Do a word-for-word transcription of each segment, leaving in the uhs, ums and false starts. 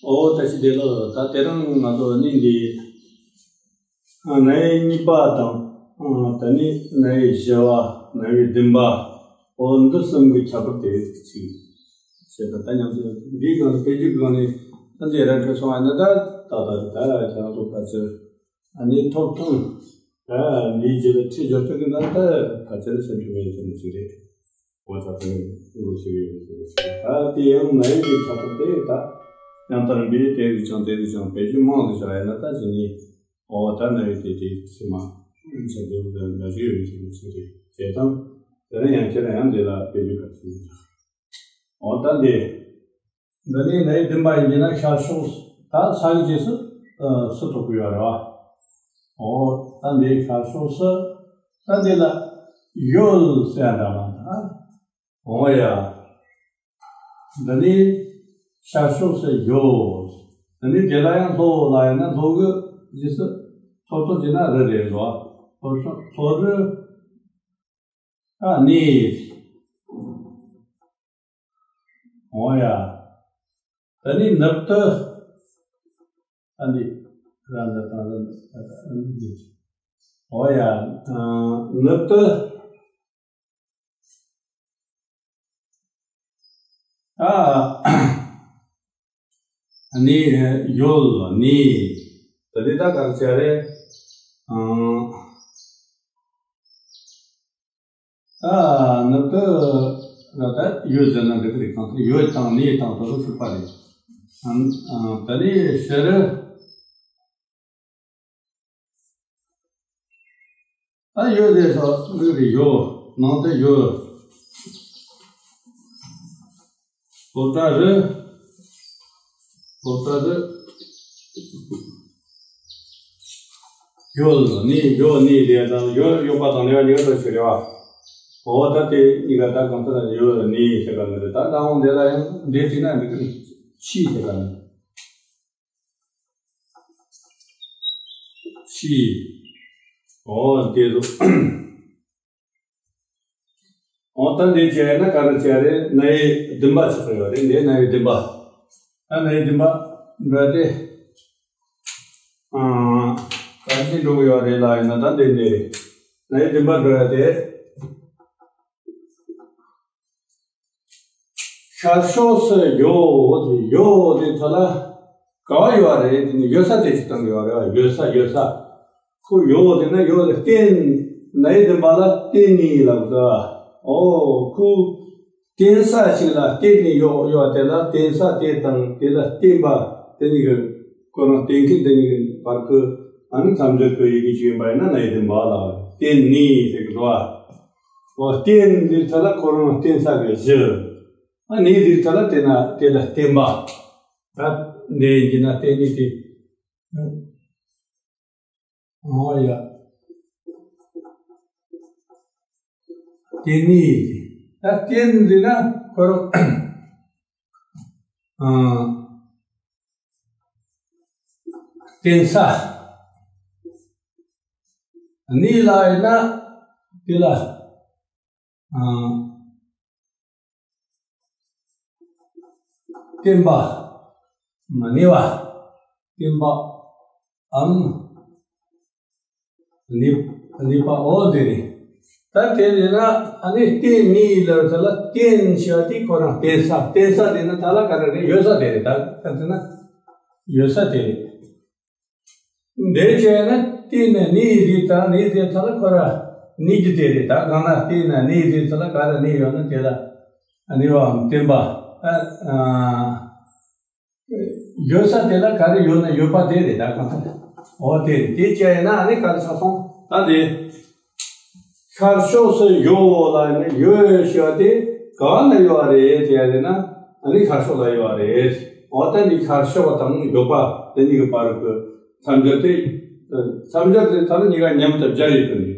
ཨོ་བཀྲ་ཤིས་བདེ་ལེགས། ད་དེ་རིང་ང་ཚོ་གནས་འདི་ན་ཡི་གཉིས་པ་དང་། ཨ་ད་ནི་ན་ཡི་བཞི་བ། ན་ཡི་བདུན་པ། ཨོ་འདི་གསུམ་གྱི་ཁྱད་པར་དེ་ཅིག་བཤད་ད། ད་མཉམ་དུ་འདིའི་སྒང་ནས་དཔེ་རྒྱུད་སྒང་ནས་ད་འདི་ར་འཕྲོད་སོང་བ་ན། ད་ད་ད་ད་ཁྱེད་རང་ཚོ་ཕལ་ཆེར་ཨ་ནི་ཐོབ་ཐང་། ད་འདིའི་རྗེས་ལ་ཁྲིད་སྦྱོར་ཐུབ་ཀྱི་ན། ད་ཕལ་ཆེར་སེམས་ཁྲལ་མེད་ཡོད་ཟེར་ནི་ཅིག་རེད། འོ་ད་དེ་འགོ་ཤེས་ཡོད་ཟེར་ནི་ཅིག་རེད། ད་དེ་ཡང་ན་ཡི་གི་ཁྱད་པར་དེ་ད་ཡང་དར་འབུའི་དེ་རིགས་ཀྱང་དེ་རིགས་ཀྱང་དཔེ་རྒྱུད་མང་དུ་བྱ་ཡ་ན། ད་ཅི་ནི་ཨོ་ད་ན་ཡི་དེ་དེ་ཚེ་མ་ཚེ་འདི་འོ་ད་ན་ཞིག་ཡོད་ཟེར་ནི་ཅིག་རེད། དེ་དང་དེ་རིང་ཡང་ཁྱེད་རང་ཡང་འདི་ལ་དཔེ་རྒྱུད་ག་ཚོད་ཡོད། འོ་ད་འདི། འདི་ནི་ན་ཡི་བདུན་པ་ཡིན་གྱི་ན་ཤར་ཕྱོགས་ད་ས་གི་རྗེས་སུ་ཨ་སུ་ཐོབ་ཀྱི་ཡོད་རེད་བ། འོ་ད་འདི་ཤར་ཕྱོགས་སུ། ད་འདི་ལ་ཡོད་ཟེར་འདྲ་མ་ད། འོ་ཡ། འདི་ནི་ཤར་ཕྱོགས་སུ་ཡོད། འདི་ནི་དེ་ལ་ཡང་ལྷོ་ལ་ཡིན་ན་ལྷོ་གི་རྗེས་སུ་ལྷོ་ཐོབ་ཀྱི་ན་རི་རེད་བ། ལྷོ་ཕྱོགས་ལྷོ་རི། ཨ་ནི། འོ་ཡ། ད་ནི་ནུབ་ཏུ། ཨ་ནི། ར་འདི་དང་ར་འདི། འོ་ཡ། ཨ་ནུབ་ཏུ། ཨ། ཨ་ནི་ཡོད་ལ་ནི། ད་ནི་ད་ག་རེ་བྱ་རེད། ཨ། ཨ་ནུབ་ཏུ་ར་ད་ཡོད་ཟེར་ན་འགྲིག་གི་རེད། གང་ལྟར་ཡོད་དང་ནི་དང་དོ་དོ་ཞུགས་པ་རེད། ཨ། ཨ། ད་ནི་ཕྱི་རུ། ཨ་ཡོད་ཟེར་སོ་འགྲིག་གི་རེད། ཡོད། ནང་དུ་ཡོད། སློབ་གྲྭ་རུ། སློབ་གྲྭ་རུ། ཡོད་ནི་ཡོད་ནི་ལས་དང་ཡོད་ཡོད་པ་དང་ལས་པ་གཉིས་ཀ་ལྟོས་ཤིག་རེད་བ། འོ་ད་དེ་གཉིས་ཀ་ད་གང་ལྟར་ཡོད་ནི་ཞེས་པ་ནི་རེད། ད་ད་འོང་དེ་ལ་ཡང་འདི་བྲིས་ན་འགྲིག་གི་རེད། ཕྱི་ཞེས་པ་ནི། ཕྱི། འོ་དེ་ཚོ། འོ་ད་འདི་བྱས་ན་ག་རེ་བྱས་རེད། ན་ཡི་བདུན་པ་ཆགས་ཡོད་རེད། འདི་ན་ཡི་བདུན་པ། ད་ན་ཡི་བདུན་པ་འགྲོ་དེ། ཨ། ག་རེ་འགྲོ་གི་ཡོད་རེད་ལ་ཡིན་ན། ད་འདི་འདི་རེད། ན་ཡི་བདུན་པ་འགྲོ་ཡ་དེ། ཤར་ཕྱོགས་སུ་ཡོད་དེ། ཡོད་དེ་ད་ལ་ག་བ་ཡོད་རེད། དེ་ནི་ཡོད་ས་དེ་ཅིག་བཏང་ཡོད་རེད་བ། ཡོད་ས་ཡོད་ས། ཁོ་ཡོད་དེ་ན་ཡོད་དེ་བརྟེན། ན་ཡི་བདུན་པ་ལ་བརྟེན་ནས་ལབ་ད། ཨོ་ཁོ་བརྟེན་ས་ཞིག་ལ་བརྟེན་ནས་ཡོད་ཡོད་དེ་ལ་བརྟེན་ས་དེ་དང་དེ་ལ་བརྟེན་པ་དེ་གཉིས་ཀྱི་ཁོ་རང་བརྟེན་མཁན་དེ་གཉིས་ཀྱི་བར་གྱི་ཨ་ནི་མཚམས་སྦྱོར་གྱི་ཡི་གེ་ཅིག་ཡིན་པ་ཡིན་ན་ན་ཡི་བདུན་པ་ལ་བརྟེན་ནས་ཟེར་གི་འདུག་བ། འོ་བརྟེན་འདི་ཚོ་ལ་ཁོ་རང་བརྟེན་ས་གི་གཞི། ཨ་ནི་འདི་ཚོ་ལ་བརྟེན་ན་དེ་ལ་བརྟེན་པ། ད་འདི་ཡིན་གྱི་ན་བརྟེན་ནས་དེ། འོ་ཡ། བརྟེན་ནས་དེ། ད་བརྟེན་འདི་ན་ཁོ་རང་། ཨ། བརྟེན་ས། ནི་ལ་ཡིན་ན་དེ་ལ། ཨ། བརྟེན་པ། མ་ནི་བ། བརྟེན་པའམ། ནི་ནི་པ། འོ་དེ་རེད། ད་དེ་ནི་ན་ཨ་ནི་བརྟེན་ནས་ལབ་ས་ལ་བརྟེན་ཞེས་པ་དེ་ཁོ་རང་བརྟེན་ས། བརྟེན་ས་དེ་ན་ད་ལ་ག་རེ་རེད། ཡོད་ས་དེ་རེད། ད་ག་ཚོད་ན་ཡོད་ས་དེ་རེད། འདི་བྱས་ན་བརྟེན་ནས་ནི་ཡི་དེ་ད་ནི་དེ་ཚོ་ལ་ཁོ་ར་ནི་གི་དེ་རེད། ད་གང་ན་བརྟེན་ནས་ནི་དེ་ཚོ་ལ་ག་ར་ནི་ཡོད་ན་དེ་ལ་ནི་བའམ་བརྟེན་པ། ཨ། ཡོད་ས་དེ་ལ་ག་རེ་ཡོད་ན་ཡོད་པ་དེ་རེད། ད་གང་ལྟར། འོ་དེ་རེད། དེ་བྱས་ན་ཨ་ནི་ག་རེ་ཆགས་སོང་། ད་འདི། ཤར་ཕྱོགས་སུ་ཡོད་ལ་ཡིན་ན་ཡོད་ཞེས་པ་དེ་གང་ན་ཡོད་རེད་ཟེར་ཡ་རེད་ན། ཨ་ནི་ཤར་ཕྱོགས་ལ་ཡོད་རེད། འོ་ད་འདི་ཤར་ཕྱོགས་དང་ཡོད་པ་དེ་གཉིས་ཀྱི་བར་གྱི་མཚམས་སྦྱོར་དེ། མཚམས་སྦྱོར་དེ་ད་ནི་གཉིས་ཀ་མཉམ་དུ་སྦྱར་ཡོད་དོ། འདི་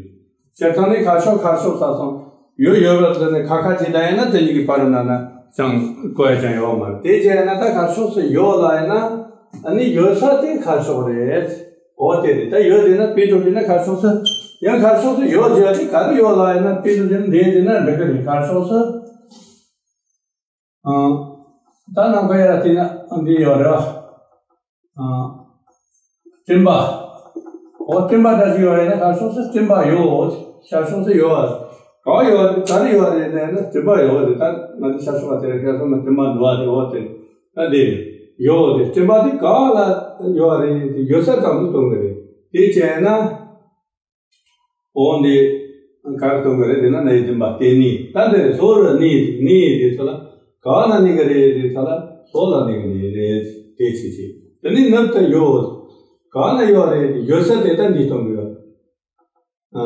སྤྱིར་བཏང་ནི་ཤར་ཕྱོགས་ཤར་ཕྱོགས་ས་སོང་། ཡོད་ཡོད་པ་དེ་ནི་ཁ་ཁ་ཅིག་བསྡད་ཡིན་ན་དེ་གཉིས་ཀྱི་བར་ན་ན་ཅང་གོ་ཡ་ཅང་ཡོད་མ་རེད། དེ་བྱས་ན་ད་ཤར་ཕྱོགས་སུ་ཡོད་ལ་ཡིན་ན་ཨ་ནི་ཡོད་ས་དེ་ཤར་ཕྱོགས་རེད། འོ་དེ་རེད། ད་ཡོད་དེ་ན་དཔེ་འཇོག་བྱས་ན་ཤར་ཕྱོགས་སུ། ཡང་ཤར་ཕྱོགས་སུ་ཡོད་ཟེར་ཡ་དེ་ག་རེ་ཡོད་ལ་ཡིན་ན་དཔེ་འཇོག་བྱས་ན་འདི་དེ་ན་འགྲིག་གི་རེད། ཤར་ཕྱོགས་སུ། ཨང་། ད་ནམ་མཁའ་ཡར་བལྟས་ན་འདི་ཡོད་རེད་བ། སྤྲིན་པ། འོ་སྤྲིན་པ་འདྲ་ཞིག་ཡོད་རེད་ན། ཤར་ཕྱོགས་སུ་སྤྲིན་པ་ཡོད། ཤར་ཕྱོགས་སུ་ཡོད། ག་ཡོད་རེད། ག་རེ་ཡོད་རེད་ཟེར་ན་སྤྲིན་པ་ཡོད་རེད། ད་ང་ཚོ་ཤར་ཕྱོགས་པ་དེ་རེད། ཤར་ཕྱོགས་ན་སྤྲིན་པ་འདུག་བ་རེད། འོ་དེ་ད་དེ་ཡོད་རེད། སྤྲིན་པ་དེ་ག་ལ་ཡོད་རེད། ཡོད་ས་ཙམ་དུ་སྟོན་གི་རེད། དེ་བྱས་ན། འོ་འདི་ག་རེ་སྟོན་གི་རེད་ཟེར་ན། གནས་བདུན་པ་སྟེ་གནས། ད་འདི་སོ་རུ་གནས་གནས་དེ་ཚོ་ལ་ག་ན་གནས་གི་རེད་དེ་ཚོ་ལ་སོ་ལ་གནས་གི་རེད། དེ་ཆེ་ཆེ། དེ་ནས་ནུབ་ཏུ་ཡོད། ག་ན་ཡོད་རེད། ཡོད་ས་དེ་ད་འདི་སྟོན་གི་ཡོད། ཨ་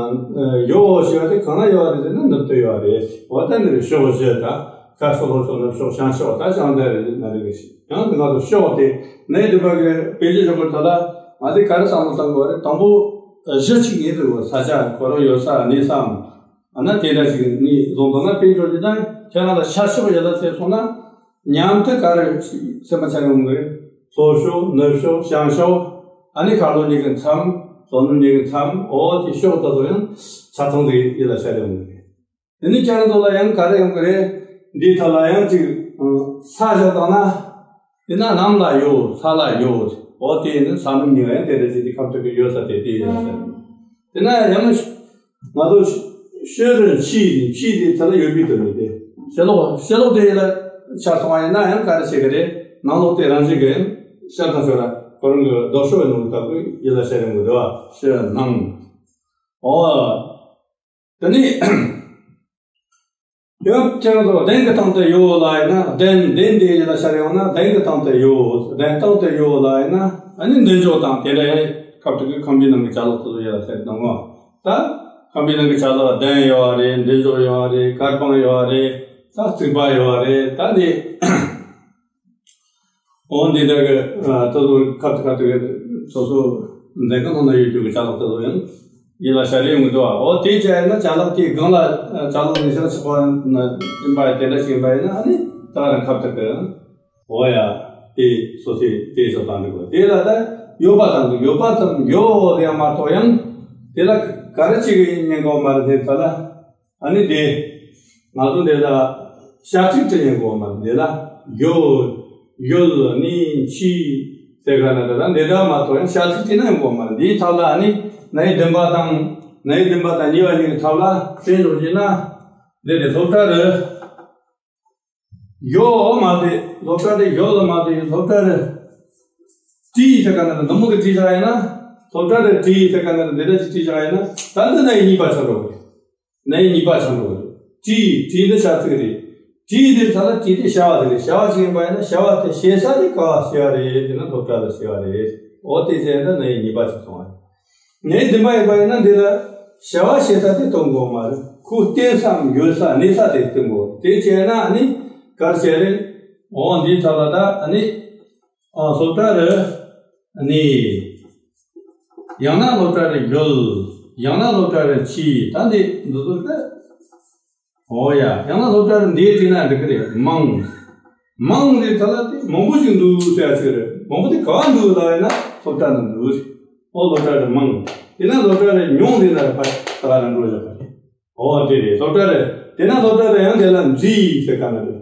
ཡོད་ཞེས་པ་དེ་གང་ན་ཡོད་རེད་ཟེར་ན་ནུབ་ཏུ་ཡོད་རེད། འོ་ད་ནི་ཕྱོགས་བཞི་དང་། ཤར་ཕྱོགས་ལྷོ་ཕྱོགས་ནུབ་ཕྱོགས་བྱང་ཕྱོགས། ད་བྱང་དེ་རེད། ན་རེ་རེ་ཞིག་ཡང་དེ་ང་ཚོ་ཕྱོགས་དེ་ནས་དེ་བ་གི་དཔེ་ཆ་ཞོག་པར་ཐོག་ལ་ང་དེ་ག་རེ་བསམ་བློ་བཏང་དགོས་རེད། དང་པོ་གཞི་གཅིག་ཡིན་རེད་བ། ས་ཆ་ཁོ་རང་ཡོད་ས་གནས་སའམ། ཨ་ན་དེ་འདྲ་ཞིག་ནི་བཟུང་བཏང་ན། དཔེ་ཆ་ཞིག་དང་ཁྱེད་རང་ལ་ཤར་ཕྱོགས་ཡོད་ལ་ཟེར་སོང་ན། མཉམ་དུ་ག་རེ་སེམས་པ་འཆར་ཡོང་གི་རེད། ལྷོ་ཕྱོགས་ནུབ་ཕྱོགས་བྱང་ཕྱོགས། ཨ་ནི་ཁ་ལོ་གཉིས་ཀྱི་མཚམས། ལྷོ་ནུབ་གཉིས་ཀྱི་མཚམས། འོ་དེ་ཕྱོགས་ད་ཚོ་ཡང་ཆ་ཚང་དེ་ཡིད་ལ་ཤར་ཡོང་གི་རེད། དེ་ནི་ཁྱེད་རང་ཚོ་ལ་ཡང་ག་རེ་ཡོང་གི་རེད། འདིའི་ཐོག་ལ་ཡང་ཅིག་ས་བཞག་བཏང་ན། དེ་ན་གནམ་ལ་ཡོད། ས་ལ་ཡོད། འོ་དེ་ནི་ས་ནུབ་གཉིས་ཀ་ཡང་དེ་འདྲ་ཞིག་དེ་ཁ་ཐུག་གི་ཡོད་ས་དེ་དེ་ཡིན་ས་རེད། དེ་ན་ཡང་ང་ཚོ་ཕྱི་རུ་ཕྱི་དེ་ཕྱི་དེ་ཚ་ལ་ཡོད་པའི་དོན་ནི་དེ། ཕྱི་ལོགས་ཕྱི་ལོགས་དེ་ལ་ཆ་ཚང་བ་ཡིན་ན་ཡང་ག་རེ་བྱེད་གི་རེད། ནང་ལོགས་དེ་རང་བཞིན་གི་ཡང་ཤར་དང་ཕྱོགས་ར་ཁོ་རང་གི་ལྡོག་ཕྱོགས་ཡིན་ནོ་ལྟ་བུ་ཡིད་ལ་ཤར་ཡོང་གི་འདུག་བ། ཕྱི་ནང་། འོ། དེ་ནི་ཡང་ཁྱེད་རང་ཚོ་གདན་གྱི་སྟེང་དུ་ཡོད་ལ་ཡིན་ན། གདན་གདན་དེ་ཡིད་ལ་ཤར་ཡོང་ན་གདན་གྱི་སྟེང་དུ་ཡོད། གདན་སྟེང་དུ་ཡོད་ལ་ཡིན་ན། ཨ་ནི་མདུན་ཅོག་དང་དེ་འདྲ་ཡང་ཁ་ཐུག་གི་ཁང་པའི་ནང་གི་ཅ་ལག་དེ་ཚོ་ཡིད་ལ་ཤར་གཏོང་ངོ་། ད་ཁང་པའི་ནང་གི་ཅ་ལག་གདན་ཡོད་རེད། མདུན་ཅོག་ཡོད་རེད། གར་པང་ཡོད་རེད། ད་རྩིག་པ་ཡོད་རེད། ད་འདི། འོ་འདི་འདྲ་གི་ད་ཚོ་ཁ་ཐུག་ཁ་ཐུག་གི་སོ་སོ་གདན་གྱི་ནང་ན་ཡོད་རྒྱུ་གི་ཅ་ལག་དེ་ཚོ་ཡང་ཡིད་ལ་ཤར་ཡོང་གི་འདུག་བ། འོ་དེ་བྱས་ན་ཅ་ལག་དེའི་སྒང་ལ་ཅ་ལག་ནི་ཤ་ཆག་པ་ཡིན་པ་དེ་འདྲ་ཞིག་ཡིན་པ་ཡིན་ན། ཨ་ནི་ད་རང་ཁ་ཐུག་གི་འོ་ཡ་དེ་སོ་སོའི་དེ་བཟོ་སྟངས་འདྲ་གོ། དེ་ལ་ད་ཡོད་པ་དང་ཡོད་པ་ཙམ་ཡོད་ཡང་མ་གཏོགས་ཡང་དེ་ལ་ག་རེ་བྱེད་གི་ཡིན་ཉན་གོ་མ་རེད། དེ་ཚོ་ལ། ཨ་ནི་དེ། ང་ཚོ་འདི་ལ་བྱ་ཚིག་བྲི་ཉན་གོ་མ་འདི་ལ་ཡོད། ཡོད། ནི་ཕྱི་ཟེར་ག་ན་འདི་ལ་འདི་འདྲ་མ་གཏོགས་ཡང་བྱ་ཚིག་བྲི་ན་ཡོང་གོ་མ། འདིའི་ཐབས་ལ་ཨ་ནི་གནས་བདུན་པ་དང་གནས་བདུན་པ་དང་གཉིས་པ་གཉིས་ཀྱི་ཐབས་ལ་དཔེ་འཇོག་བྱས་ན། འདི་དེ་སློབ་གྲྭ་རུ་ཡོད་མ་དེ། སློབ་གྲྭ་དེ་ཡོད་ལ་མ་དེ། སློབ་གྲྭ་རུ་བྲིས་ཟེར་ག་ན་འདི་མོ་གི་བྲིས་བཞག་ཡིན་ན། སློབ་གྲྭ་རུ་བྲིས་ཟེར་ག་ན་འདི་འདྲ་ཞིག་བྲིས་བཞག་ཡིན་ན། ད་འདི་ན་ཡི་གཉིས་པ་ཆགས་འགྲོ་གི་རེད། ནའི་གཉིས་པ་ཆགས་འགྲོ་གི་རེད། བྲིས། བྲིས་འདི་བྱ་ཚིག་རེད། བྲིས་འདིར་ཐ་ལ་བྲིས་དེ་བྱ་བ་དེ་རེད། བྱ་བ་ཅིག་ཡིན་པ་ཡིན་ན་བྱ་བ་དེ་བྱེད་ས་དེ་ག་བ་བྱེད་པ་རེད་ཟེར་ན་སློབ་གྲྭ་ལ་བྱེད་པ་རེད། འོ་དེ་བྱས་ན་ནའི་གཉིས་པ་ཆགས་སོང་བ་རེད། ནའི་བདུན་པ་ཡིན་པ་ཡིན་ན་འདི་ལ་བྱ་བ་བྱེད་ས་དེ་སྟོན་དགོས་མ་རེད། ཁོ་བརྟེན་སའམ་ཡོད་ས་གནས་ས་དེ་སྟོན་དགོས། དེ་བྱས་ན་ནི་གར་བྱས་རེད། འོ་འདིའི་ཐ་ལ་ད་ནི། ཨ། སློབ་གྲྭ་རུ་གནས། ཡང་ན་སློབ་གྲྭ་རུ་ཡོད། ཡང་ན་སློབ་གྲྭ་རུ་མཆིས། ད་འདི་འདི་ཚོ་ད། འོ་ཡ། ཡང་ན་སློབ་གྲྭ་རུ་འདི་བྲིས་ན་འགྲིག་གི་རེད། མང་། མང་འདི་ཐ་ལ་དེ་མང་པོ་ཞིག་འདུག་ཟེར་ཡ་ཅིག་རེད། མང་པོ་དེ་ག་བ་འདུག་ལ་ཡིན་ན་སློབ་གྲྭ་ནང་འདུག་ཟེར། འོ་སློབ་གྲྭ་རུ་མང་། དེ་ན་སློབ་གྲྭ་རུ་ཉུང་འདི་ན་རེ་ཕ་ད་ག་རང་འགྲོ་བཞག་པ་རེད། འོ་དེ་རེད། སློབ་གྲྭ་རུ། དེ་ན་སློབ་གྲྭ་རུ་ཡང་དེ་ལ་མཛེས་ཟེར་ག་ན་རེད།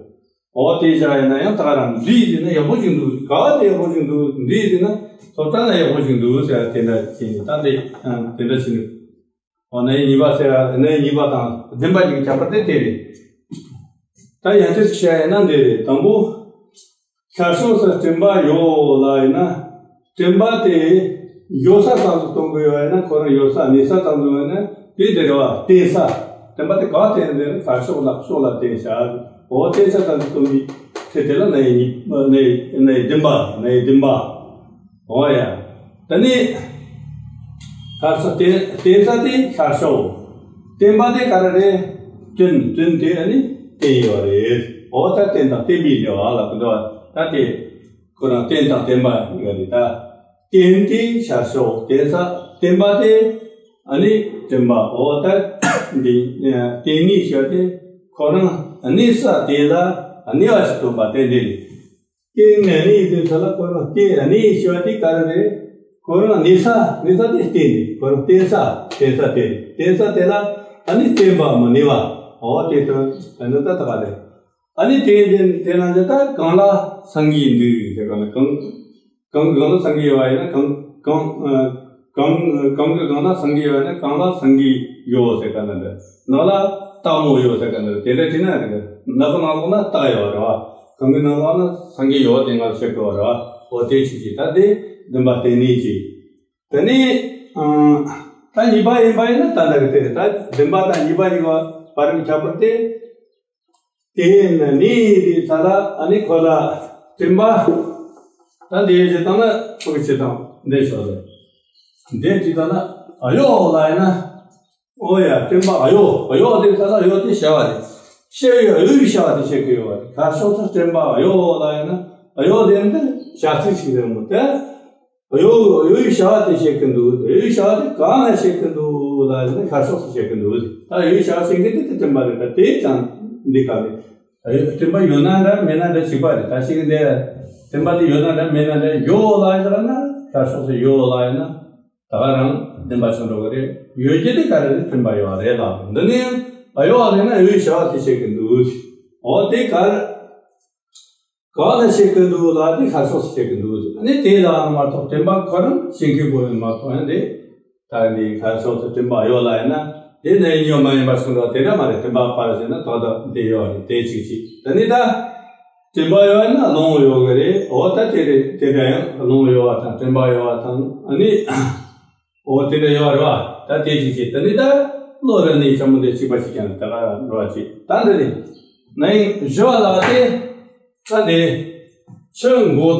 འོ་དེ་བཞག་ཡིན་ན་ཡང་ད་ག་རང་མཛེས་ཟེར་ན་ཡག་པོ་ཞིག་འདུག་ག་བ་དེ་ཡག་པོ་ཞིག་འདུག་མཛེས་ཟེར་ན་སློབ་གྲྭ་ན་ཡག་པོ་ཞིག་འདུག་ཟེར་དེ་འདྲ་བྱས་ནས། ད་དེ་དེ་འདྲ་བྱས་ནས། འོ་ནའི་གཉིས་པ་ཟེར་ཡ། ནའི་གཉིས་པ་དང་བདུན་པ་གཉིས་ཀྱི་ཁྱད་པར་དེ་དེ་རེད། ད་ཡང་བསྐྱར་ཞིག་བཤད་ཡིན་ན་འདི་རེད། དང་པོ། ཤར་ཕྱོགས་སུ་སྤྲིན་པ་ཡོད་ལ་ཡིན་ན། སྤྲིན་པ་དེ་ཡོད་ས་ཙམ་དུ་སྟོན་གྱི་ཡོད་ཡིན་ན། ཁོ་རང་ཡོད་ས་གནས་ས་ཙམ་དུ་ཡོད་ན་དེ་དེ་རེད་བ། བརྟེན་ས། སྤྲིན་པ་དེ་ག་བརྟེན་ཟེར་ན་ཤར་ཕྱོགས་ལ་ཕྱོགས་ལ་བརྟེན་བཞག་འོ་བརྟེན་ས་ཙམ་དུ་སྟོན་པའི་ཚེ་དེ་ལ་ནའི་གཉིས། ནའི་ནའི་བདུན་པ། ནའི་བདུན་པ། འོ་ཡ། ད་ནི་ཤར་ཕྱོགས་བརྟེན་བརྟེན་ས་དེ་ཤར་ཕྱོགས། བརྟེན་པ་དེ་ག་རེ་རེད། སྤྲིན། སྤྲིན་དེ་ཨ་ནི་བརྟེན་ཡོད་རེད། འོ་ད་རྟེན་དང་བརྟེན་པའི་འབྲེལ་བ་ལ་གོ་འདྲ་བ། ད་དེ་ཁོ་རང་རྟེན་དང་བརྟེན་པ་ཡིན་པ་རེད་ད། རྟེན་དེ་ཤར་ཕྱོགས། བརྟེན་ས། བརྟེན་པ་དེ་ཨ་ནི་སྤྲིན་པ། འོ་ད་འདི་བརྟེན་གནས་ཞེས་པ་དེ་ཁོ་རང་གནས་ས་དེ་ལ་གནས་པ་ཞིག་སྟོན་པ་དེ་འདི་རེད། རྟེན་གནས་དེ་ཚོ་ལ་ཁོ་རང་རྟེན་གནས་ཞེས་པ་དེ་ག་རེ་རེད། ཁོ་རང་གནས་ས། གནས་ས་དེ་རྟེན་རེད། ཁོ་རང་བརྟེན་ས། བརྟེན་ས་དེ་རེད། བརྟེན་ས་དེ་ལ་ཨ་ནི་བརྟེན་པའམ་གནས་པ། འོ་དེ་དོན་དེ་ནི་ད་ད་ག་རེད། ཨ་ནི་དེ་དེ་དེ་ན་ད་གང་ལ་སངས་རྒྱས་འདུག་ཟེར་ག་ལ་གང་། གང་གི་གང་ལ་སེང་གེ་ཡོད་པ་ཡིན་ན། གང་གང་ཨ་གང་གང་གི་གང་ལ་སེང་གེ་ཡོད་པ་ཡིན་ན། གང་ལ་སེང་གེ་ཡོད་ཟེར་ག་ན་འདྲ། ནགས་ལ་སྟག་མོ་ཡོད་ཟེར་ག་ན་འདྲ། དེ་འདྲ་བྲིས་ན་རེད། ནགས་ཀྱི་ནང་ལོགས་ན་སྟག་ཡོད་རེད་བ། གང་གི་ནང་ལོགས་ན་སེང་གེ་ཡོད་དེ་ང་ཤེས་དགོས་རེད་བ། འོ་དེ་ཅིག་ཅིག་ད་དེ་བདེན་པ་བསྟན་ནི་ཅིག་དེ་ནས་ཨ་ད་གཉིས་པ་ཡིན་པ་ཡིན་ན། ད་འདྲ་གི་དེ་རེད། ད་བདེན་པ་དང་གཉིས་པ་གཉིས་ཀ་བར་གྱི་ཁྱད་པར་དེ། དེ་ཡིན་ན་ནི་དེ་ཚ་ལ་ཨ་ནི་ཁོ་ལ་དྲན་པ། ད་འདི་བྱེད་སྟངས་ན་ཁོ་གི་བྱེད་སྟངས་འདི་ཤོག་ཟེར། འདི་བྱེད་སྟངས་ན་ཨ་གཡོ་ལ་ཡིན་ན། ཨོ་ཡ། དྲན་པ་ཨ་གཡོ། ཨ་གཡོ་དེ་ཚ་ལ་གཡོ་དེ་བྱ་བ་རེད། བྱ་བའི་ཨ་གཡོའི་བྱ་བ་དེ་བྱེད་ཀྱི་ཡོད་པ་རེད། གར་ཕྱོགས་སུ་དྲན་པ་ཨ་གཡོ་ལ་ཡིན་ན། ཨ་གཡོ་དེ་འདི་བྱ་ཚིག་ཞིག་རེད་མོ། དེ་གཡོ་གཡོའི་བྱ་བ་དེ་བྱེད་ཀྱི་འདུག་གཡོའི་བྱ་བ་དེ་གང་ལ་བྱེད་ཀྱི་འདུག་ལ་ཡིན་ན། གར་ཕྱོགས་སུ་བྱེད་ཀྱི་འདུག་ད་གཡོའི་བྱ་བ་བྱེད་མཁན་དེ་དེ་དྲན་པ་རེད། ད་དེ་ཀྱང་འདི་ག་རེད། ད་གཡོ་དྲན་པ་ཡོད་ན་འདྲ་མེད་ན་འདྲ་གཅིག་པ་རེད། ད་ཞིག་འདི་དྲན་པ་དེ་ཡོད་ན་འདྲ་མེད་ན་འདྲ། ཡོད་ལ་ཡིན་ན། གར་ཕྱོགས་སུ་ཡོད་ལ་ཡིན་ན། ད་ག་རང་བདེན་པ་ཆགས་འགྲོ་གི་རེད། ཡོད་རྒྱུ་དེ་ག་རེ་རེད། དྲན་པ་ཡོད་རེད་ལ། འདི་ནི་ཨ་གཡོ་ལ་ཡིན་ན་གཡོའི་བྱ་བ་དེ་བྱེད་ཀྱི་འདུག་འོ་དེ་གར་གང་ལ་བྱེད་ཀྱི་འདུག་ལ་དེ་གར་ཕྱོགས་སུ་བྱེད་ཀྱི་འདུག་ཨ་ནི་དེ་ལ་མ་གཏོགས་དྲན་པ་ཁོ་རང་བྱེད་མཁན་པོ་ཡིན་མ་གཏོགས། ཡང་དེ་ད་འདི་གར་ཕྱོགས་སུ་དྲན་པ་ཡོད་ལ་ཡིན་ན། དེ་ནི་ཡོད་མ་ཡིན་པ་ཞིག་འགྲོ་དེ་འདྲ་མ་རེད། དྲན་པ་ཕར་བྱས་ན་ཏག་ཏག་དེ་ཡོད་རེད། དེ་གཅིག་གཅིག་དེ་ནི་ད་དྲན་པ་ཡོད་ན་ལོང་ཡོད་གི་རེད། འོ་ད་དེ་རེད། དེ་འདྲ་ཡང་ལོང་ཡོད་པ་དང་དྲན་པ་ཡོད་པ་དང་། ཨ་ནི། འོ་དེ་འདྲ་ཡོད་རེད་བ། ད་དེ་གཅིག་བྱས། དེ་ནི་ད་བློ་རེ་ནི་ཞྭ་མོ་དེ་གཅིག་པ་གཅིག་རྐྱང་ད་ག་འགྲོ་བ་གཅིག་ད་འདི་རེད། ན་ཡིན་བཞི་བ་ལ་དེ། ད་འདི་ཆུ་འགོ་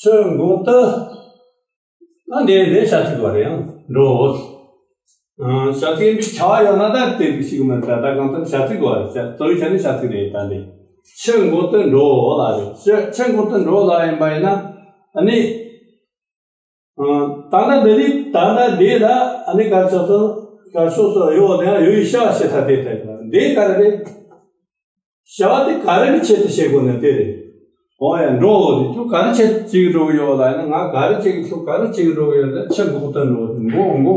ཆུ་འགོ་དུ། ད་འདི་འདི་བྱ་ཚིག་བ་རེད། ཡང་འགྲོ། ཨ་བྱ་ཚིག་ཡིན་པའི་བྱ་བ་ཡོད་ན་ད་དེ་རིགས་ཤིག་མི་འདྲ། ད་གང་ལྟར་བྱ་ཚིག་བ་རེད། བྱ་གཙོ་བོའི་ཆ་ནས་བྱ་ཚིག་རེད། ད་འདི་ཆུ་འགོ་དུ་འགྲོ་ལ་རེད། ཆུ་ཆུ་འགོ་དུ་འགྲོ་ལ་ཡིན་པ་ཡིན་ན། ཨ་ནི། ཨ་ད་ལྟ་འདི་རིགས་ད་ལྟ་འདི་ལ་ཨ་ནི་གར་ཕྱོགས་སུ་གར་ཕྱོགས་སུ་ཡོད་དེ་ཡང་ཡོད་ཡུལ་བྱ་བ་བྱེད་ཐབས་དེ་ལྟ་ཡིན་ན། འདི་ག་རེ་རེད། བྱ་བ་དེ་ག་རེ་གི་ཆེད་དུ་བྱེད་དགོས་ན་དེ་རེད། འོ་ཡ། འགྲོ་འོ་དེ་ཁྱོད་ག་རེ་བྱེད་ཅིག་འགྲོ་གི་ཡོད་ལ་ཡིན་ན། ང་ག་རེ་བྱེད་ཀྱི། ཁྱོད་ག་རེ་བྱེད་ཀྱི་འགྲོ་གི་ཡོད་ལ། ཆུ་འགོ་དུ་འགྲོ། འགོ་འགོ།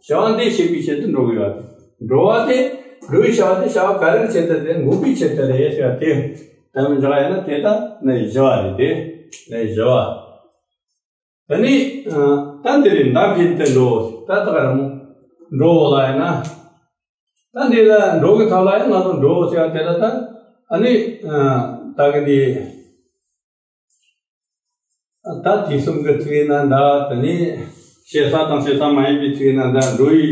བྱ་བ་འདི་བྱེད་པའི་ཆེད་དུ་འགྲོ་གི་ཡོད་དེ། འགྲོ་བ་དེ་འགྲོ་བའི་བྱ་བ་དེ་བྱ་བ་ག་རེ་གི་ཆེད་དུ་རེད། འགོག་པའི་ཆེད་དུ་རེད་ཟེར་བ་དེ། ད་མི་འཇོག་ཡིན་ན་དེ་ད་ནི་བཞི་བ་རེད། དེ་ནི་བཞི་བ། ད་ནི་ཨ་ད་འདི་རེད། མདའ་འཕེན་དུ་འགྲོ། ད་ད་ག་རེ་མོ་འགྲོ་ལ་ཡིན་ན། ད་འདི་ལ་འགྲོ་གི་ཐོག་ལ་ཡང་ང་ཚོ་འགྲོ་ཟེར་བ་དེ་ལ་ད་ཨ་ནི་ཨ་ད་གི་འདི་ད་དུས་གསུམ་གྱི་ཚིག་ཡིན་ན་འདྲ། དེ་ནས་བྱེད་ས་དང་བྱེད་ས་མ་ཡིན་པའི་ཚིག་ཡིན་ན་འདྲ། འགྲོ་བའི་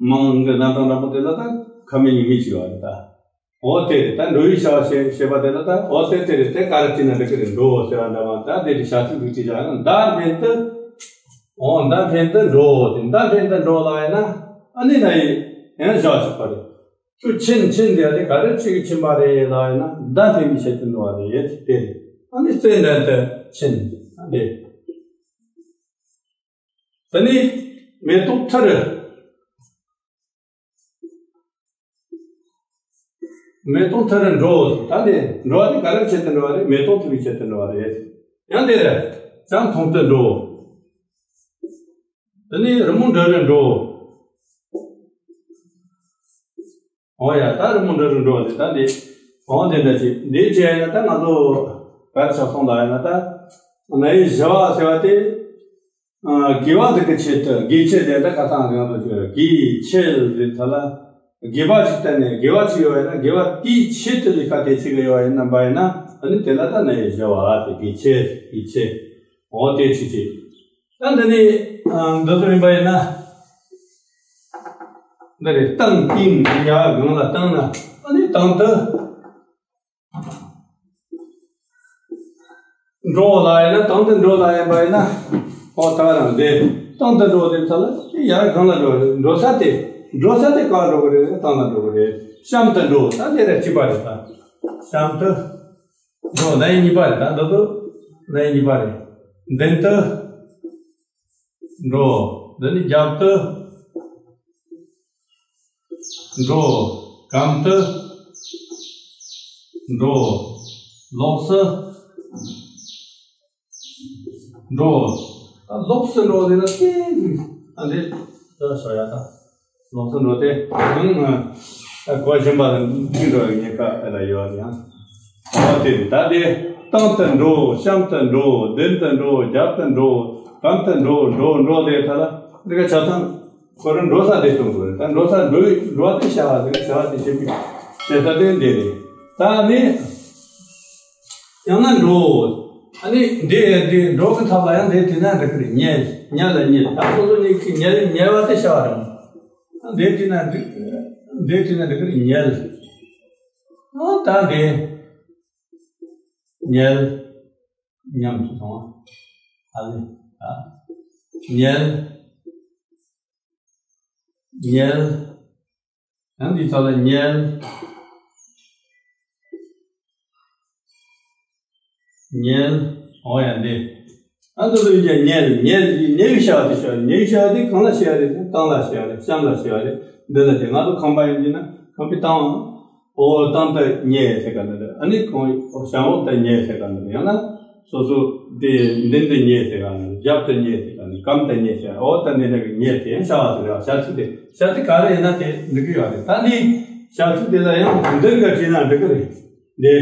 མིང་གི་རྣམ་གྲངས་འདྲ་པོ་དེ་ལ་ད་ཁ་མིན་མིང་མིན་བྱས་པ་རེད་ད། འོ་དེ་རེད། ད་འགྲོ་བའི་བྱ་བ་བྱེད་བྱེད་པ་དེ་ལ་ད་འོ་དེ་དེ་རེད། དེ་ག་རེ་བྲིས་ན་འགྲིག་གི་རེད། འགྲོ་ཟེར་བ་འདྲ་བ། ད་དེ་རེད། བྱ་ཚིག་འདུག་ཅེས་བྱ་ཡང་མདའ་འཕེན་དུ། འོ་མདའ་འཕེན་དུ་འགྲོ། དེ་མདའ་འཕེན་དུ་འགྲོ་ལ་ཡིན་ན་ཨ་ནི་ན་ཡི་ཡང་བཞག་ཆོག་པ་རེད། ཁྱོད་ཕྱིན་ཕྱིན་ཟེར་དེ་ག་རེ་བྱེད་ཀྱི་ཕྱིན་པ་རེད་ལ་ཡིན་ན། མདའ་འཕེན་པའི་ཆེད་དུ་འགྲོ་བ་རེད། དེ་རེད། ཨ་ནི་རྩེ་འགྲན་དུ་ཕྱིན། ཨ་ནི་དེ་ནི་མེ་ཏོག་འཐུ་རུ། མེ་ཏོག་འཐུ་རུ་འགྲོ། ད་དེ་འགྲོ་བ་དེ་ག་རེ་ཆེད་དུ་འགྲོ་བ་རེད། མེ་ཏོག་འཐུ་བའི་ཆེད་དུ་འགྲོ་བ་རེད། ཡང་དེ་རེད། ལྕམ་མཐོང་དུ་འགྲོ། དེ་ནས་རི་མོ་འབྲི་རུ་འགྲོ། འོ་ཡ། ད་རི་མོ་འབྲི་རུ་འགྲོ་དེ་ད་འདི། འོ་དེ་འདྲ་ཅིག་འདི་བྱས་ཡིན་ན་ད་ང་ཚོ་གར་ཆགས་སོང་ལ་ཡིན་ན། ད་ན་ཡི་བཞི་བ་ཟེར་བ་དེ། ཨ་དགེ་བ་དེ་གི་ཆེད་དུ། དགེ་ཆེ་དེ་ད་ཁ་སང་ང་ཚོ་ཅིག་དགེ་ཆེ་ཟེར་ཐ་ལ། དགེ་བ་ཅིག་བསྟན་ནས་དགེ་བ་ཅིག་ཡོད་ཡིན་ན། དགེ་བ་དེའི་ཆེད་དུ་ལས་ཀ་དེ་ཅིག་ཡོད་ཡིན་ན་པ་ཡིན་ན། ཨ་ནི་དེ་ལ་ད་ན་ཡི་བཞི་བ་དེ་དགེ་ཆེ། དགེ་ཆེ། འོ་དེ་ཅིག་ཅིག་ད་འདི་ནི་ཨ་འདི་ཚོ་ཡིན་པ་ཡིན་ན། འདི་རེད། བཏང་། བཏིང་། ཡར་སྒང་ལ་བཏང་ན། ཨ་ནི་དང་དུ་འགྲོ་ལ་ཡིན་ན། དང་དུ་འགྲོ་ལ་ཡིན་པ་ཡིན་ན། ཨོ་ད་རང་དེ་དང་དུ་འགྲོ་དེ་ཚ་ལ་དེ་ཡར་སྒང་ལ་འགྲོ་རེད། འགྲོ་ས་དེ་འགྲོ་ས་དེ་གང་འགྲོ་གི་རེད། དང་ལ་འགྲོ་གི་རེད། གཤམ་དུ་འགྲོ། ད་དེ་རེད། གཅིག་པ་རེད། ད་གཤམ་དུ་འགྲོ། ན་ཡི་གཉིས་པ་རེད། ད་འདི་ཚོ་ན་ཡི་གཉིས་པ་རེད། མདུན་དུ་འགྲོ། འདི་ནི་རྒྱབ་ཏུ་འགྲོ། གམ་དུ་འགྲོ། ལོགས་སུ་འགྲོ། ད་ལོགས་སུ་འགྲོ་ཟེར་ན་དེ་ཨ་འདི་ད་ཤོ་ཡ་ད་ལོགས་སུ་འགྲོ་དེ་ཨང་། ད་གོ་བཞིན་པ་ལ་འདི་འགྲོ་ཡི་ཉེན་ཁ་ཨེ་ལ་ཡོད་ཡང་། ཨ་དེ་ད་དེ། སྟེང་དུ་འགྲོ། གཤམ་དུ་འགྲོ། མདུན་དུ་འགྲོ། རྒྱབ་ཏུ་འགྲོ། གམ་དུ་འགྲོ། འགྲོ་འགྲོ་དེ་ཐ་ལ་འདི་ག་ཆ་ཚང་ཁོ་རང་འགྲོ་ས་དེ་གཏོང་དགོས་རེད། ད་འགྲོ་ས་འགྲོ་འགྲོ་བ་དེ་བྱ་བ་དེ་བྱ་བ་དེ་བྱེད་པའི་བྱེད་ས་དེ་འདི་རེད། ད་ནི་ཡང་ན་འགྲོ། ཨ་ནི་འདི་འདི་འགྲོ་གི་ཐབས་ལ་ཡང་འདི་དེ་ན་འགྲིག་གི་རེད། ཉལ། ཉལ་ལ་ཉལ། ད་སོ་སོ་ཉལ་གི་ཉལ་ཉལ་བ་དེ་བྱ་བ་རེད། འདི་དེ་ན་འགྲིག་འདི་དེ་ན་འགྲིག་གི་རེད། ཉལ། ཨ་ད་འདི་ཉལ། ཉམས་སུ་བཏང་བ། ཨ་ལེ། ཨ། ཉལ། ཉལ། ཡང་འདི་ཚོ་ལ་ཉལ། ཉལ། འོ་ཡང་འདི། ཨ་འདི་ལོ་ཡིན་ཀྱང་ཉལ། ཉལ། ཉལ་བའི་བྱ་བ་དེ་བྱ་བ། ཉལ་བའི་བྱ་བ་དེ་གང་ལ་བྱེད་ཡ་རེད། སྟེང་ལ་བྱེད་ཡ་རེད། གཤམ་ལ་བྱེད་ཡ་རེད། འདི་ལ་བྱེད། ང་ཚོ་ཁང་པ་ཡིན་གྱི་ན་ཁང་པའི་སྟེང་། འོ་སྟེང་དུ་ཉལ་ཟེར་ག་ནི་རེད། ཨ་ནི་གང་གཤམ་འོག་ཏུ་ཉལ་ཟེར་ག་ནི་རེད། ཡང་ན་སོ་སོ་དེ་མདུན་དུ་ཉལ་ཟེར་ག་ནི་རེད། རྒྱབ་ཏུ་ཉལ་ཟེར་ག་ནི་རེད། གམ་དུ་ཉལ་ཟེར། འོ་ད་འདི་འདྲ་གི་ཉལ་དེ་ཡང་བྱ་བ་ཟེར་རེད། བྱ་ཚིག་དེ་བྱ་ཚིག་ག་རེ་ཡིན་ན་དེ་འགྲིག་གི་ཡོད་རེད། ད་འདི་བྱ་ཚིག་དེ་ལ་ཡང་མདུན་ག་བྲིས་ན་འགྲིག་གི་རེད། འདི།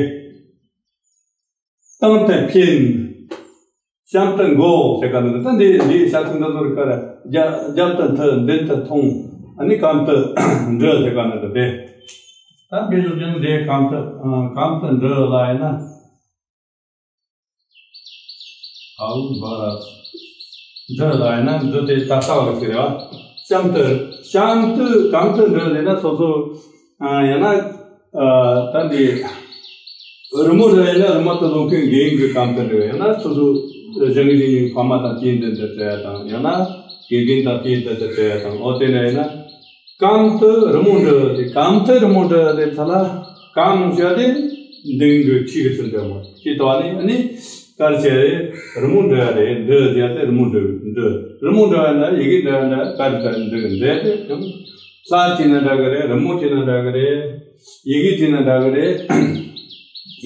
སྟེང་དུ་འཕེན། གཤམ་དུ་འགོག་ཟེར་ག་ནི་རེད། ད་འདི་འདི་བྱ་ཚིག་འདི་ཚོ་རིགས་ཀ་ར་རྒྱ་རྒྱབ་ཏུ་མཐུད། མདུན་དུ་ཐོན། ཨ་ནི་གམ་དུ་འགྲོ་ཟེར་ག་ནི་རེད་དེ། ད་དཔེ་བཞག་རྒྱུ་ནི་འདི་གམ་དུ་ཨ་གམ་དུ་འགྲོ་ལ་ཡིན་ན། ཨའུ་བ་ར། འདི་ལ་ཡིན་ན་འདི་དེ་ད་ལྟ་བ་ཟེར་བ། གཤམ་དུ་གཤམ་དུ་གམ་དུ་འགྲོ་ཟེར་ན་སོ་སོ། ཨ་ཡང་ན་ཨ་ད་འདི་རི་མོ་འདྲ་ཡིན་ན་རི་མོ་དུ་ལོང་མཁན་རྒན་གྱི་གམ་དུ་འགྲོ། ཡང་ན་སོ་སོ་གཞན་གྱི་ཕ་མ་དང་དེའི་མདུན་དུ་འགྲོ་ཡ་དང་། ཡང་ན་དགེ་རྒན་དང་དེའི་མདུན་དུ་འགྲོ་ཡ་དང་། འོ་དེ་འདྲ་ཡིན་ན། གམ་དུ་རི་མོ་འདྲ་དེ། གམ་དུ་རི་མོ་འདྲ་དེ་ཚ་ལ། གམ་བྱ་དེ་མདུན་གྱི་ཁྲི་གི་ཚུལ་འདྲ་མོ་ཅི་ལྟ་བ་ནི། ཨ་ནི་གར་བྱས་རི་མོ་འདྲ་རེད། འདྲ་བྱ་དེ་རི་མོ་འདྲ་འདྲ། རི་མོ་འདྲ་ན་ཡི་གེ་འདྲ་ན་གར་འདྲ་འདྲ་འདྲ་དེ་ཡང་ལྷ་བྲིས་ན་འདྲ་གི་རེད། རི་མོ་བྲིས་ན་འདྲ་གི་རེད། ཡི་གེ་བྲིས་ན་འདྲ་གི་རེད།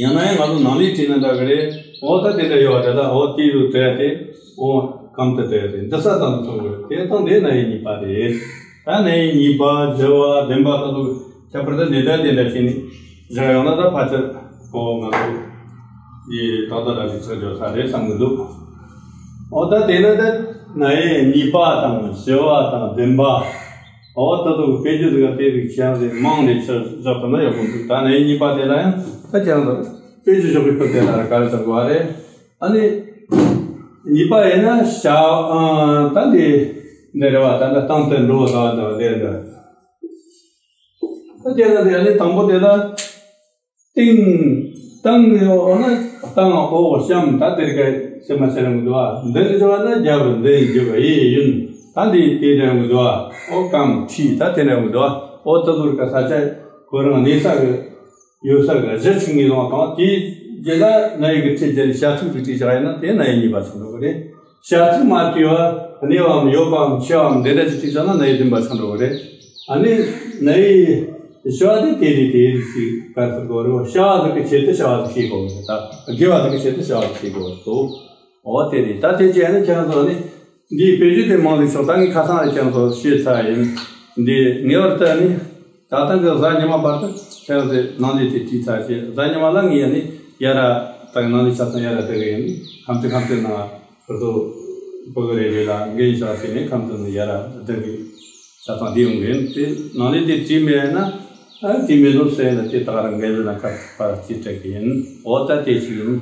ཡང་ན་ཡང་ང་ཚོ་ནང་ལས་བྲིས་ན་འདྲ་གི་རེད། འོ་ད་དེ་འདྲ་ཡོད་རེད་ལ། འོ་དེ་རུ་བྲིས་ཏེ་འོ་གམ་དུ་བྲིས་ཏེ་འདི་ས་ཙམ་མཐོང་གི་རེད། དེ་དང་དེ་ན་ཡི་གེ་གཉིས་པ་རེད། ད་ན་ཡི་གཉིས་པ་བཞི་བ་བདུན་པ་ད་དུ་ཁྱད་པར་དུ་འདི་འདྲ་དེ་འདྲ་བྱས་ནས་བཞག་ཡོང་ན། ད་ཕལ་ཆེར་འོ་ང་ཚོ་ཡི་ཏག་ཏག་ར་ཞིག་ཆགས་འཇོག་ས་རེད་བསམ་གི་འདུག་འོ་ད་དེ་ན་ད་ན་ཡི་གཉིས་པ་དང་བཞི་བ་དང་བདུན་པ། འོ་ད་དུ་དཔེ་བརྗོད་ཟིག་ག་དེ་རིགས་ཆེན་རེད། མང་རེད། ཆ་བཞག་ཐུབ་ན་ཡག་པོ་འདུག་ད་ན་ཡི་གཉིས་པ་དེ་ལ་ཡང་ད་ཁྱེད་རང་ཚོ་དཔེ་བརྗོད་ཞོག་གི་སྐབས་དེ་ལ་ག་རེ་བྱ་དགོས་པ་རེད། ཨ་ནི་གཉིས་པ་ཡིན་ན་བྱ་ཨ་ད་འདི་འདི་རེད་བ། ད་ད་སྟེང་དུ་འགྲོ་ཟེར་བ་འདི་འདི་འདི། ད་དེ་ལ་དེ་ཨ་ནི་དང་པོ་དེ་ལ། སྟེང་། སྟེང་ནས་འོ་ན་སྟེང་འོག་གཤམ་ད་དེ་རིགས་ཀ་སེམས་མ་ཤར་ཡོང་གི་འདུག་བ། མདུན་ནས་འགྲོ་བ་ན་རྒྱབ་མདུན་རྒྱབ་གཡས་གཡོན་ད་འདི་དེ་འདྲ་ཡོང་གི་འདུག་བ། འོ་གམ་ཁྲི་ད་དེ་འདྲ་ཡོང་གི་འདུག་བ། འོ་ད་ཚོ་རིགས་ཀ་ས་ཆ་ཁོ་རང་གནས་ས་གི་ཡོད་ས་གི་གཞི་ཆུང་ངེས་ལོང་དང་། དེའི་རྗེས་ལ་ན་ཡི་གི་ཁྲི་རྒྱབ་ནས་བྱ་ཚིག་ཅིག་བྲིས་བཞག་ཡིན་ན་དེ་ན་ཡི་གཉིས་པ་ཆགས་འགྲོ་གི་རེད། བྱ་ཚིག་མ་བྲིས་པ་གནས་པའམ་ཡོད་པའམ་ཆེ་བའམ་འདི་འདྲ་ཅིག་བྲིས་བཞག་ན་ན་ཡི་བདུན་པ་ཆགས་འགྲོ་གི་རེད། ཨ་ནི་ན་ཡི་བྱ་བ་དེ་དེ་རེད། དེ་རེད་ཅིག་ག་ཚོད་དགོས་རེད། བྱ་བ་ཟིག་གི་ཆེད་དུ་བྱ་བ་ཟིག་ཤེས་དགོས་རེད། ད་དགེ་བ་ཟིག་གི་ཆེད་དུ་བྱ་བ་ཟིག་ཤེས་དགོས་རེད་དོ། འོ་དེ་རེད། ད་དེ་བྱས་ནས་ཁྱེད་རང་ཚོ་ནི་འདིའི་དཔེ་བརྗོད་དེ་མང་ལེ་ཤོག་ད་ངས་ཁ་སང་ལ་ཁྱེད་རང་ཚོ་བཤད་ཚར་ཡིན། འདི་ངེས་པར་དུ་ནི་ད་ལྟ་གི་གཟའ་ཉི་མ་བར་དུ་ཁྱེད་རང་ཚོས་ནང་ལས་དེ་བྲིས་ཚར་བྱས། གཟའ་ཉི་མ་ལ་ངས་ཡ་ནི་ཡ་ར་ད་ནང་ལས་ཆ་ཚང་ཡ་ར་དེ་གི་ཡིན། ཁམས་ཚན་ཁམས་ཚན་ནང་ཁོ་ཚོ་བུ་གི་རེ་རེ་ལ་འགན་བཞག་བྱས་ནས་ཁམས་ཚན་ནང་ཡ་ར་དེ་གི་ཆ་ཚང་བསྡུས་ཡོང་གི་ཡིན། དེ་ནང་ལས་དེ་བྲིས་མེད་ན་ཨ་བྲིས་མེད་ལོ་ཟེར་ན་དེ་ད་ག་རང་འགན་ལ་ཁ་པར་ཅིག་སྤྲད་གི་ཡིན། འོ་ད་དེ་ཞིག་ཡིན།